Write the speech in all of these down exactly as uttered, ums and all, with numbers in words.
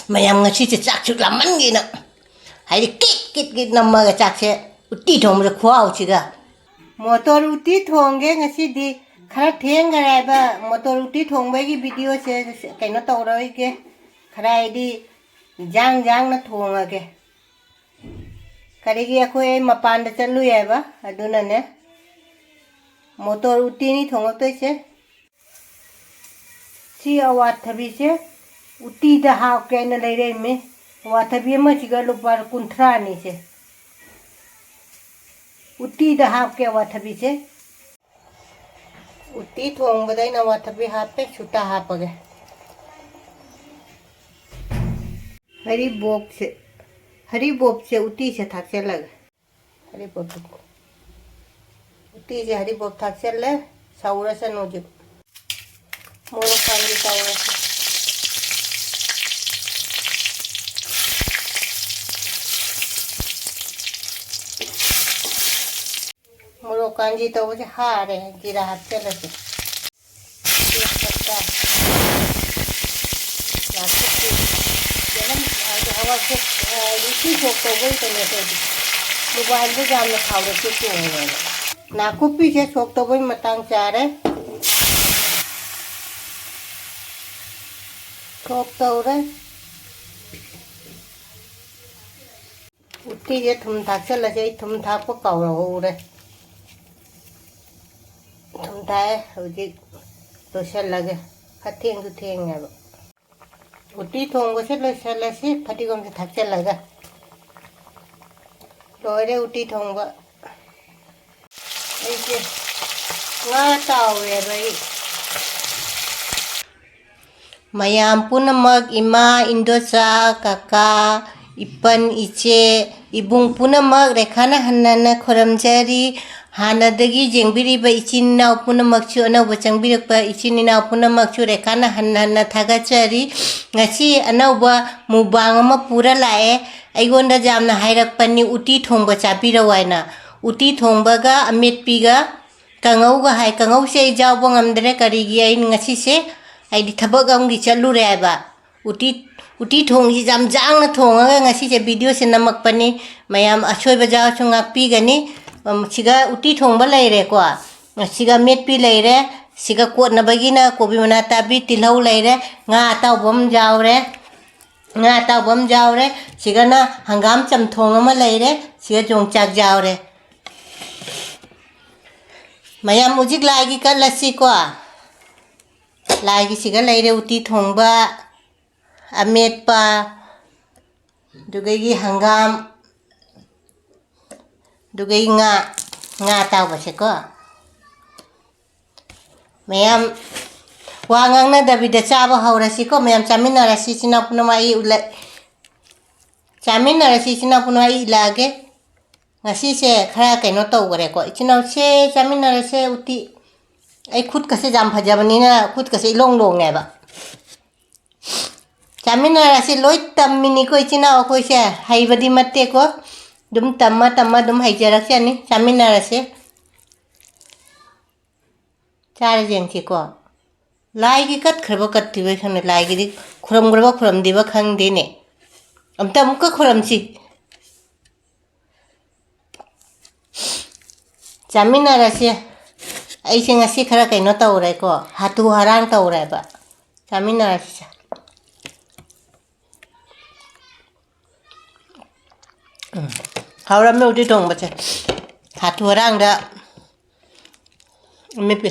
ꯃꯌꯥꯝ ꯉꯁꯤꯁꯦ ꯆꯥꯛꯁꯨ ꯂꯥꯝꯃꯟꯒꯤꯅ, ꯍꯥꯏꯗꯤ ꯀꯤꯠ ꯀꯤꯠ ꯀꯤꯠ ꯅꯝꯃꯒ ꯆꯥꯛꯁꯦ, ꯎꯇꯤ ꯊꯣꯡꯕꯗ ꯈꯨꯍꯥꯎꯁꯤꯒ꯫ ꯃꯣꯇꯣꯔ ꯎꯇꯤ ꯊꯣꯡꯒꯦ ꯉꯁꯤꯗꯤ꯫ ꯈꯔ ꯊꯦꯡꯈ꯭ꯔꯦ ꯍꯥꯏꯕ꯫ ꯃꯣꯇꯣꯔ ꯎꯇꯤ ꯊꯣꯡꯕꯒꯤ ꯚꯤꯗꯤꯑꯣꯁꯦ ꯀꯩꯅꯣ ꯇꯧꯔꯣꯏꯒꯦ, ꯈꯔ ꯍꯥꯏꯗꯤ ꯌꯥꯡ ꯌꯥꯡꯅ ꯊꯣꯡꯉꯒꯦ꯫ ꯀꯔꯤꯒꯤ, ꯑꯩꯈꯣꯏ ꯑꯩ ꯃꯄꯥꯟꯗ ꯆꯠꯂꯨꯏ ꯍꯥꯏꯕ, ꯑꯗꯨꯅꯅꯦ꯫ ꯃꯣꯇꯣꯔ ꯎꯇꯤꯅꯤ ꯊꯣꯡꯉꯛꯇꯣꯏꯁꯦ꯫ ꯁꯤ ꯑꯋꯥꯊꯕꯤꯁꯦ ꯎꯇꯤꯗ ꯍꯥꯞꯀꯦꯅ ꯂꯩꯔꯛꯏꯃꯤ꯫ ꯑꯋꯥꯊꯕꯤ ꯑꯃꯁꯤꯒ ꯂꯨꯄꯥ ꯀꯨꯟꯊ꯭ꯔꯥꯅꯤꯁꯦ꯫ ꯎꯇꯤꯗ ꯍꯥꯞꯀꯦ ꯑꯋꯥꯊꯕꯤꯁꯦ꯫ ꯎꯇꯤ ꯊꯣꯡꯕꯗ ꯑꯩꯅ ꯑꯋꯥꯊꯕꯤ ꯍꯥꯞꯄꯦ, ꯁꯨꯇꯥ ꯍꯥꯞꯄꯒꯦ꯫ ꯍꯔꯤꯕꯣꯞꯁꯦ, ꯍꯔꯤꯕꯣꯞꯁꯦ ꯎꯇꯤꯁꯦ ꯊꯥꯛꯆꯜꯂꯒꯦ꯫ ꯍꯔꯤꯕꯣꯞꯇꯨ꯫ ꯎꯇꯤꯁꯦ ꯍꯔꯤꯕꯣꯞ ꯊꯥꯛꯆꯜꯂꯦ꯫ ꯁꯧꯔꯁꯅꯨ ꯍꯧꯖꯤꯛ꯫ ꯃꯣꯔꯣꯛ ꯄꯥꯝꯕꯤ ꯁꯧꯔꯁꯤ꯫ ꯃꯣꯔꯣꯛ ꯀꯥꯟꯖꯤ ꯇꯧꯕꯁꯦ ꯍꯥꯔꯦ, ꯖꯤꯔꯥ ꯍꯥꯞꯆꯜꯂꯁꯤ꯫ ꯇꯦꯖꯄꯇꯥ, ꯅꯥꯀꯨꯞꯄꯤ, ꯆꯅꯝ, ꯍꯥꯏꯗꯤ ꯍꯋꯥꯏ ꯁꯣꯛ, ꯍꯥꯏꯗꯤ ꯎꯇꯤ ꯁꯣꯛ ꯇꯧꯕꯩ ꯀꯩꯅꯣ ꯇꯧꯗꯦ꯫ ꯃꯣꯕꯥꯏꯜꯗ ꯌꯥꯝꯅ ꯊꯥꯎꯗ ꯇꯣꯡꯉꯦꯕ꯫ ꯅꯥꯀꯨꯞꯄꯤꯁꯦ ꯁꯣꯛ ꯇꯧꯕꯩ ꯃꯇꯥꯡ ꯆꯥꯔꯦ꯫ ꯁꯣꯛ ꯇꯧꯔꯦ꯫ ꯎꯇꯤꯁꯦ ꯊꯨꯝ ꯊꯥꯛꯆꯜꯂꯁꯦ꯫ ꯑꯩ ꯊꯨꯝ ꯊꯥꯛꯄ ꯀꯥꯎꯔꯍꯧꯔꯦ꯫ ꯊꯨꯝ ꯊꯥꯛꯑꯦ꯫ ꯍꯧꯖꯤꯛ ꯂꯣꯏꯁꯤꯜꯂꯒꯦ꯫ ꯈꯔ ꯊꯦꯡꯁꯨ ꯊꯦꯡꯉꯦꯕ꯫ ꯎꯇꯤ ꯊꯣꯡꯕꯁꯦ ꯂꯣꯏꯁꯤꯜꯂꯁꯤ ꯐꯗꯤꯒꯣꯝꯁꯦ ꯊꯥꯛꯆꯜꯂꯒ꯫ ꯂꯣꯏꯔꯦ ꯎꯇꯤ ꯊꯣꯡꯕ꯫ ꯑꯩꯁꯦ ꯉꯥ ꯇꯥꯎꯔꯦꯕ ꯑꯩ꯫ ꯃꯌꯥꯝ ꯄꯨꯝꯅꯃꯛ, ꯏꯃꯥ, ꯏꯟꯗꯣꯆꯥ, ꯀꯀꯥ, ꯏꯄꯟ, ꯏꯆꯦ, ꯏꯕꯨꯡ ꯄꯨꯝꯅꯃꯛ ꯔꯦꯈꯥꯅ ꯍꯟꯅ ꯍꯟꯅ ꯈꯨꯔꯨꯝꯖꯔꯤ꯫ ꯍꯥꯟꯅꯗꯒꯤ ꯌꯦꯡꯕꯤꯔꯤꯕ ꯏꯆꯤꯟ ꯏꯅꯥꯎ ꯄꯨꯝꯅꯃꯛꯁꯨ, ꯑꯅꯧꯕ ꯆꯪꯕꯤꯔꯛꯄ ꯏꯆꯤꯟ ꯏꯅꯥꯎ ꯄꯨꯝꯅꯃꯛꯁꯨ ꯔꯦꯈꯥꯅ ꯍꯟꯅ ꯍꯟꯅ ꯊꯥꯒꯠꯆꯔꯤ꯫ ꯉꯁꯤ ꯑꯅꯧꯕ ꯃꯨꯛꯕꯥꯡ ꯑꯃ ꯄꯨꯔ ꯂꯥꯛꯑꯦ꯫ ꯑꯩꯉꯣꯟꯗ ꯌꯥꯝꯅ ꯍꯥꯏꯔꯛꯄꯅꯤ, "ꯎꯇꯤ ꯊꯣꯡꯕ ꯆꯥꯕꯤꯔꯛꯑꯣ" ꯍꯥꯏꯅ꯫ ꯎꯇꯤ ꯊꯣꯡꯕꯒ ꯑꯃꯦꯠꯄꯤꯒ ꯀꯥꯡꯉꯧꯒ ꯍꯥꯏ꯫ ꯀꯥꯡꯉꯧꯁꯦ ꯑꯩ ꯌꯥꯎꯕ ꯉꯝꯗ꯭ꯔꯦ꯫ ꯀꯔꯤꯒꯤ? ꯑꯩ ꯉꯁꯤꯁꯦ ꯑꯩꯗꯤ ꯊꯕꯛ ꯑꯃꯒꯤ ꯆꯠꯂꯨꯔꯦ ꯍꯥꯏꯕ꯫ ꯎꯇꯤ, ꯎꯇꯤ ꯊꯣꯡꯁꯤ ꯌꯥꯝ ꯌꯥꯡꯅ ꯊꯣꯡꯉꯒ ꯉꯁꯤꯁꯦ videoꯁꯦ ꯅꯝꯃꯛꯄꯅꯤ꯫ ꯃꯌꯥꯝ ꯑꯁꯣꯏꯕ ꯌꯥꯎꯔꯁꯨ ꯉꯥꯛꯄꯤꯒꯅꯤ꯫ ꯎꯝ, ꯁꯤꯒ ꯎꯇꯤ ꯊꯣꯡꯕ ꯂꯩꯔꯦꯀꯣ꯫ ꯁꯤꯒ ꯑꯃꯦꯠꯄꯤ ꯂꯩꯔꯦ꯫ ꯁꯤꯒ ꯀꯣꯠꯅꯕꯒꯤꯅ ꯀꯣꯕꯤ ꯃꯅꯥ ꯇꯥꯕꯤ, ꯇꯤꯜꯍꯧ ꯂꯩꯔꯦ꯫ ꯉꯥ ꯑꯇꯥꯎꯕ ꯑꯃ ꯌꯥꯎꯔꯦ꯫ ꯉꯥ ꯑꯇꯥꯎꯕ ꯑꯃ ꯌꯥꯎꯔꯦ꯫ ꯁꯤꯒꯅ ꯍꯪꯒꯥꯝ ꯆꯝꯊꯣꯡ ꯑꯃ ꯂꯩꯔꯦ꯫ ꯁꯤꯒ ꯌꯣꯡꯆꯥꯛ ꯌꯥꯎꯔꯦ꯫ ꯃꯌꯥꯝ ꯍꯧꯖꯤꯛ ꯂꯥꯏꯒꯤ ꯀꯠꯂꯁꯤꯀꯣ꯫ ꯂꯥꯏꯒꯤꯁꯤꯒ ꯂꯩꯔꯦ ꯎꯇꯤ ꯊꯣꯡꯕ, ꯑꯃꯦꯠꯄ, ꯑꯗꯨꯗꯒꯤ ꯍꯪꯒꯥꯝ, ꯑꯗꯨꯗꯒꯤ ꯉꯥ, ꯉꯥ ꯑꯇꯥꯎꯕꯁꯦꯀꯣ꯫ ꯃꯌꯥꯝ ꯋꯥ ꯉꯥꯡꯅꯗꯕꯤꯗ ꯆꯥꯕ ꯍꯧꯔꯁꯤꯀꯣ꯫ ꯃꯌꯥꯝ ꯆꯥꯃꯤꯟꯅꯔꯁꯤ꯫ ꯏꯆꯤꯟ ꯏꯅꯥꯎ ꯄꯨꯝꯅꯃꯛ ꯑꯩ ꯎꯠꯂ-, ꯆꯥꯃꯤꯟꯅꯔꯁꯤ ꯏꯆꯤꯟ ꯏꯅꯥꯎ ꯄꯨꯝꯅꯃꯛ ꯑꯩ ꯏꯠꯂꯛꯑꯒꯦ꯫ ꯉꯁꯤꯁꯦ ꯈꯔ ꯀꯩꯅꯣ ꯇꯧꯈꯔꯦꯀꯣ꯫ ꯏꯆꯤꯟ ꯏꯅꯥꯎꯁꯦ ꯆꯥꯃꯤꯟꯅꯔꯁꯦ ꯎꯇꯤ꯫ ꯑꯩ ꯈꯨꯠꯀꯁꯦ ꯌꯥꯝ ꯐꯖꯕꯅꯤꯅ ꯈꯨꯠꯀꯁꯦ ꯏꯂꯣꯡ ꯂꯣꯡꯉꯦꯕ꯫ ꯆꯥꯃꯤꯟꯅꯔꯁꯤ꯫ ꯂꯣꯏ ꯇꯝꯃꯤꯅꯤꯀꯣ ꯏꯆꯤꯟ ꯏꯅꯥꯎ ꯑꯩꯈꯣꯏꯁꯦ꯫ ꯍꯩꯕꯗꯤ ꯅꯠꯇꯦꯀꯣ꯫ ꯑꯗꯨꯝ ꯇꯝꯃ ꯇꯝꯃ ꯑꯗꯨꯝ ꯍꯩꯖꯔꯛꯆꯅꯤ꯫ ꯆꯥꯃꯤꯟꯅꯔꯁꯤ꯫ ꯆꯥꯔ ꯌꯦꯡꯁꯤꯀꯣ꯫ ꯂꯥꯏꯒꯤ ꯀꯠꯈ꯭ꯔꯕ ꯀꯠꯇ꯭ꯔꯤꯕ ꯈꯪꯗꯦ꯫ ꯂꯥꯏꯒꯤꯗꯤ ꯈꯨꯔꯨꯝꯈ꯭ꯔꯕ ꯈꯨꯔꯨꯝꯗ꯭ꯔꯤꯕ ꯈꯪꯗꯦꯅꯦ꯫ ꯑꯝꯇ ꯑꯃꯨꯛꯀ ꯈꯨꯔꯨꯝꯁꯤ꯫ ꯆꯥꯃꯤꯟꯅꯔꯁꯦ꯫ ꯑꯩꯁꯦ ꯉꯁꯤ ꯈꯔ ꯀꯩꯅꯣ ꯇꯧꯔꯦꯀꯣ, ꯍꯥꯊꯨ ꯍꯥꯔꯥꯡ ꯇꯧꯔꯦꯕ꯫ ꯆꯥꯃꯤꯟꯅꯔꯁꯤꯁꯦ꯫ ꯎꯝ, ꯍꯥꯎꯔꯝꯃꯦ ꯎꯇꯤ ꯊꯣꯡꯕꯁꯦ꯫ ꯍꯥꯊꯨ ꯍꯥꯔꯥꯡꯗ ꯃꯤꯠꯄꯤ꯫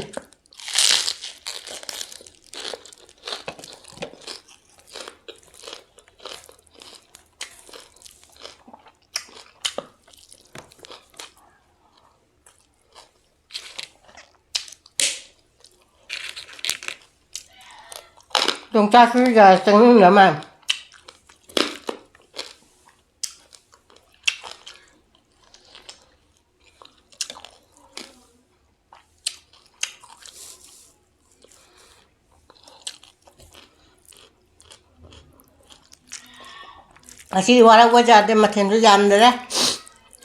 ꯌꯣꯡꯆꯥꯛꯁꯨ ꯌꯥ ꯆꯪꯅꯤꯡꯗ ꯃꯥꯜꯂꯦ꯫ ꯉꯁꯤꯗꯤ ꯋꯥꯔꯧꯕ ꯌꯥꯗꯦ, ꯃꯊꯦꯜꯁꯨ ꯌꯥꯝꯗꯔꯦ꯫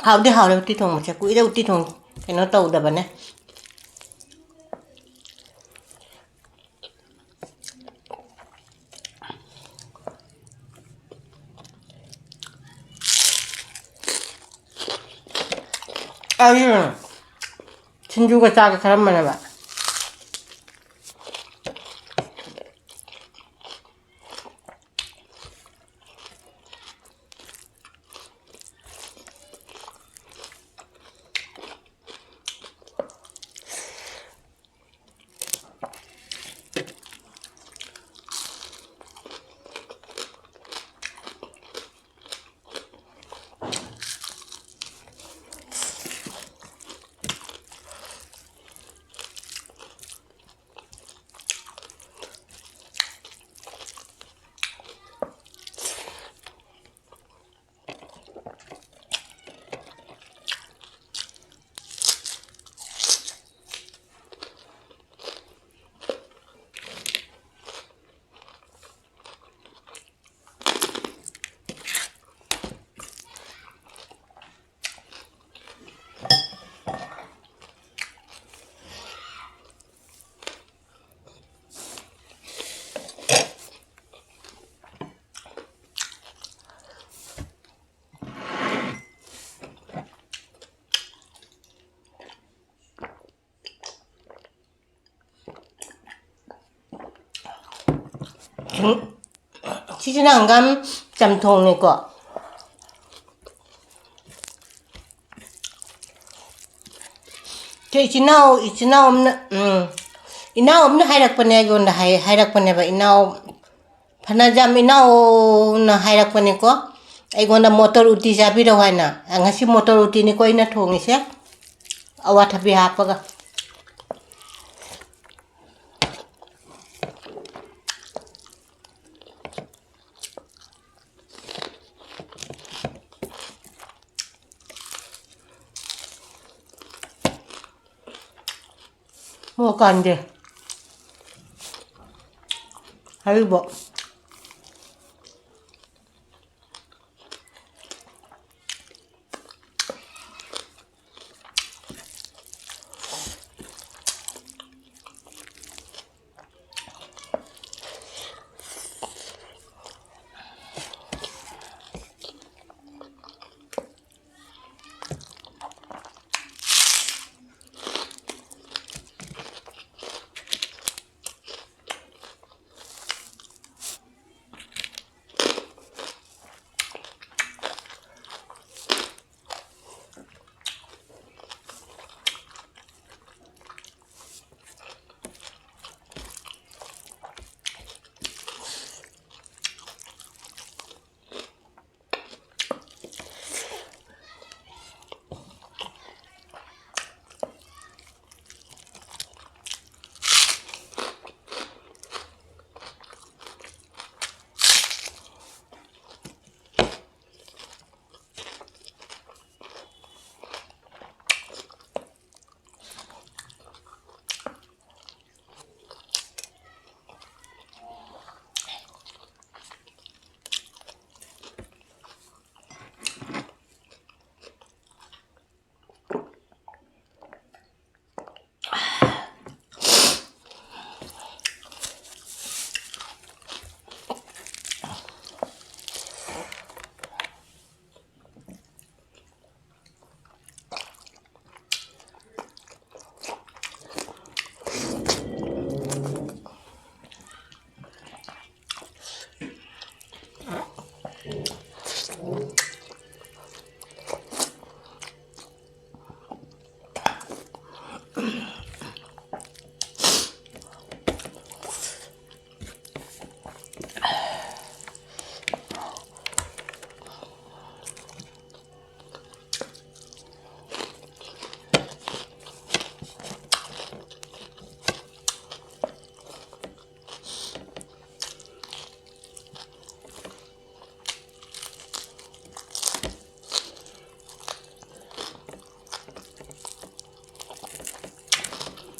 ꯍꯥꯎꯗꯤ ꯍꯥꯎꯔꯦ ꯎꯇꯤ ꯊꯣꯡꯕꯁꯦ, ꯀꯨꯏꯔꯦ ꯎꯇꯤ ꯊꯣꯡ ꯀꯩꯅꯣ ꯇꯧꯗꯕꯅꯦ꯫ ꯑꯩꯁꯨ ꯁꯤꯡꯖꯨꯒ ꯆꯥꯒ ꯈꯜꯂꯝꯕꯅꯦꯕ꯫ ꯁꯤꯁꯤꯅ ꯍꯪꯒꯥꯝ ꯆꯝꯊꯣꯡꯅꯤꯀꯣ꯫ ꯁꯤ ꯏꯆꯤꯟ ꯏꯅꯥꯎ, ꯏꯆꯤꯟ ꯏꯅꯥꯎ ꯑꯃꯅ, ꯎꯝ, ꯏꯅꯥꯎ ꯑꯃꯅ ꯍꯥꯏꯔꯛꯄꯅꯦ, ꯑꯩꯉꯣꯟꯗ ꯍꯥꯏ-, ꯍꯥꯏꯔꯛꯄꯅꯦꯕ, ꯏꯅꯥꯎ ꯐꯅꯖꯝ ꯏꯅꯥꯎꯅ ꯍꯥꯏꯔꯛꯄꯅꯦꯀꯣ, ꯑꯩꯉꯣꯟꯗ ꯃꯣꯇꯣꯔ ꯎꯇꯤ ꯆꯥꯕꯤꯔꯛꯑꯣ ꯍꯥꯏꯅ꯫ ꯉꯁꯤ ꯃꯣꯇꯣꯔ ꯎꯇꯤꯅꯤꯀꯣ ꯑꯩꯅ ꯊꯣꯡꯉꯤꯁꯦ, ꯑꯋꯥꯊꯕꯤ ꯍꯥꯞꯄꯒ꯫ ꯃꯣꯔꯣꯛ ꯀꯥꯟꯗꯦ꯫ ꯍꯔꯤꯕꯣꯞ꯫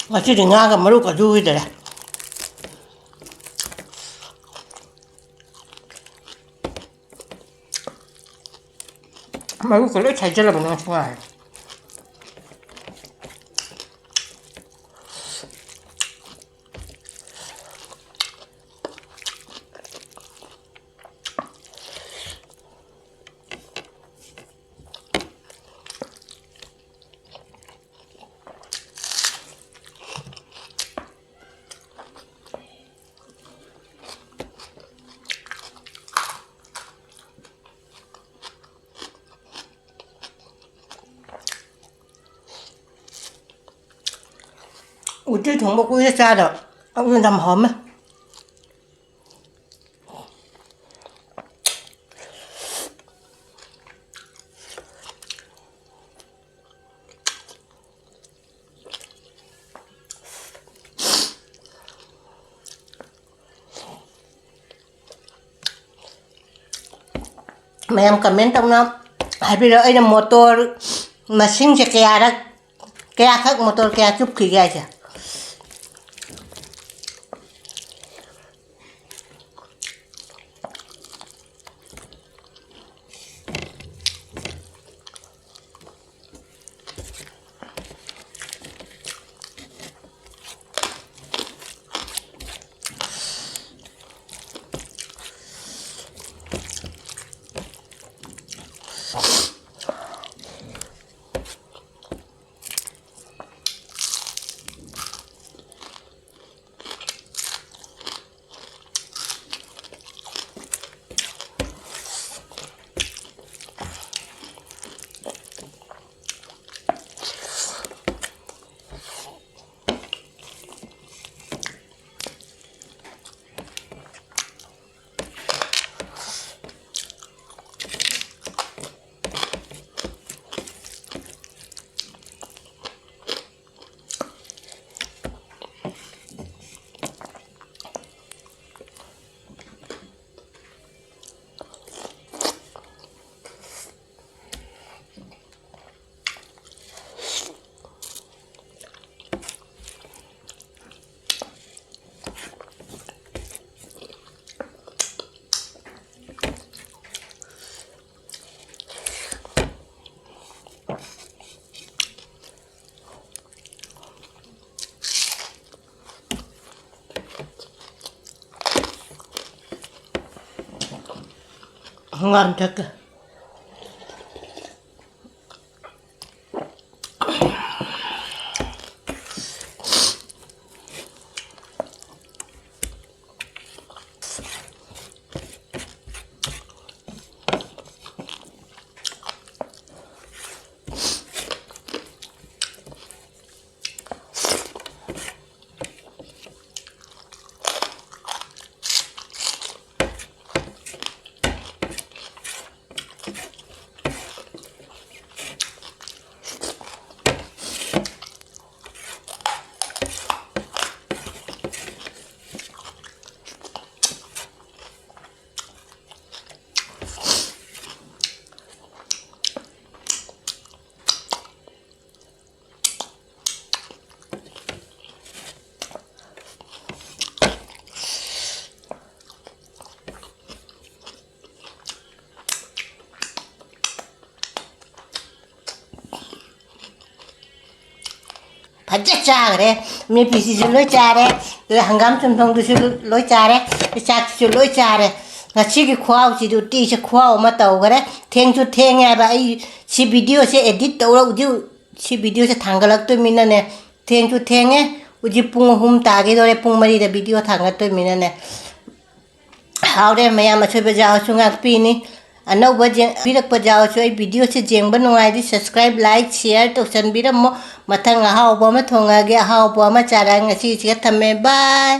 ꯉꯁꯤꯗꯤ ꯉꯥꯒ ꯃꯔꯨ ꯀꯖꯨꯈꯤꯗꯔꯦ꯫ ꯃꯔꯨꯀ ꯂꯣꯏ ꯁꯥꯏꯖꯜꯂꯕꯅꯦ ꯉꯁꯤ ꯉꯥꯁꯦ꯫ ꯎꯇꯤ ꯊꯣꯡꯕ ꯀꯨꯏꯔꯦ ꯆꯥꯗꯕ꯫ ꯑꯗꯨꯅ ꯌꯥꯝ ꯍꯥꯎꯔꯝꯃꯦ꯫ ꯃꯌꯥꯝ comment ꯇꯧꯅ ꯍꯥꯏꯕꯤꯔꯛꯑꯣ, ꯑꯩꯅ ꯃꯣꯇꯣꯔ ꯃꯁꯤꯡꯁꯦ ꯀꯌꯥꯔꯛ, ꯀꯌꯥꯈꯛ ꯃꯣꯇꯣꯔ ꯀꯌꯥ ꯆꯨꯞꯈꯤꯒꯦ ꯍꯥꯏꯁꯦ꯫ ꯍꯪꯒꯥꯝ ꯊꯛꯀꯦ꯫ ꯐꯖ ꯆꯥꯈ꯭ꯔꯦ꯫ ꯃꯦꯄꯤꯁꯤꯁꯨ ꯂꯣꯏ ꯆꯥꯔꯦ, ꯑꯗꯨꯒ ꯍꯪꯒꯥꯝ ꯆꯨꯝꯊꯣꯡꯗꯨꯁꯨ ꯂꯣꯏ ꯆꯥꯔꯦ, ꯆꯥꯛꯁꯤꯁꯨ ꯂꯣꯏ ꯆꯥꯔꯦ꯫ ꯉꯁꯤꯒꯤ ꯈꯨꯍꯥꯎꯁꯤꯗꯤ ꯎꯇꯤꯁꯦ ꯈꯨꯍꯥꯎ ꯑꯃ ꯇꯧꯈ꯭ꯔꯦ꯫ ꯊꯦꯡꯁꯨ ꯊꯦꯡꯉꯦ ꯍꯥꯏꯕ꯫ ꯑꯩ ꯁꯤ ꯚꯤꯗꯤꯑꯣꯁꯦ ꯑꯦꯗꯤꯠ ꯇꯧꯔ ꯍꯧꯖꯤꯛ ꯁꯤ ꯚꯤꯗꯤꯑꯣꯁꯦ ꯊꯥꯡꯒꯠꯂꯛꯇꯣꯏꯃꯤꯅꯅꯦ, ꯊꯦꯡꯁꯨ ꯊꯦꯡꯉꯦ꯫ ꯍꯧꯖꯤꯛ ꯄꯨꯡ ꯑꯍꯨꯝ ꯇꯥꯒꯦ ꯇꯧꯔꯦ, ꯄꯨꯡ ꯃꯔꯤꯗ ꯚꯤꯗꯤꯑꯣ ꯊꯥꯡꯒꯠꯇꯣꯏꯃꯤꯅꯅꯦ꯫ ꯍꯥꯎꯔꯦ ꯃꯌꯥꯝ, ꯑꯁꯣꯏꯕ ꯌꯥꯎꯔꯁꯨ ꯉꯥꯛꯄꯤꯅꯤ꯫ ꯑꯅꯧꯕ ꯌꯦꯡꯕꯤꯔꯛꯄ ꯌꯥꯎꯔꯁꯨ ꯑꯩ ꯚꯤꯗꯤꯑꯣꯁꯦ ꯌꯦꯡꯕ ꯅꯨꯡꯉꯥꯏꯔꯗꯤ subscribe, like, share ꯇꯧꯁꯟꯕꯤꯔꯝꯃꯣ꯫ ꯃꯊꯪ ꯑꯍꯥꯎꯕ ꯑꯃ ꯊꯣꯡꯉꯒꯦ, ꯑꯍꯥꯎꯕ ꯑꯃ ꯆꯥꯔꯒ ꯉꯁꯤꯁꯤꯒ ꯊꯝꯃꯦ꯫ Bye꯫